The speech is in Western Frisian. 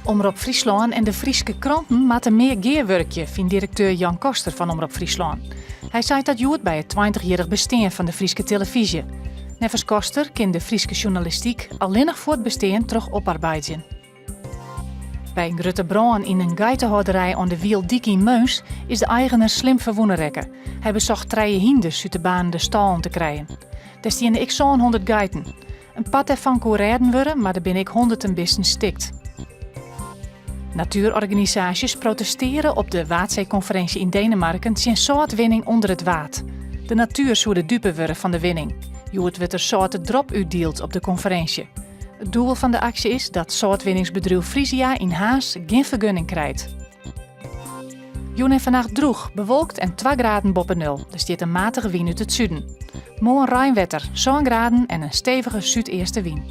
Omrop Fryslân en de Fryske kranten moatte mear gearwurkje, fynt direkteur Jan Koster fan Omrop Fryslân. Hy seit dat hjoed by it tweintichjierrich bestean fan de Fryske telefyzje. Neffens Koster kin de Fryske sjoernalistyk allinnich fuortbestean troch oparbeidzjen. By in grutte brân yn in geitehâlderij oan de Wieldyk yn Meuns is de eigener slim ferwûne rekke. Hy besocht trije hynders út de baarnende stâlen te krijen. Dêr stiene ek 700 geiten. In part dêrfan koe rêden wurde, mar der binne ek hûnderten bisten stikt. Natuerorganisaasjes protesteare op de Waadseekonferinsje yn Denemarken tsjin sâltwinning ûnder it Waad. De natuer soe de dupe wurde fan de winning. Hjoed wurdt der sâlte drop útdield op de konferinsje. It doel fan de aksje is dat sâltwinningsbedriuw Frisia yn Harns gjin fergunning krijt. Jûn en fannacht drûch, bewolkt en 2 graden boppe nul. Der stiet in matige wyn út it suden. Moarn reinwetter, 7 graden en in stevige súdeastewyn.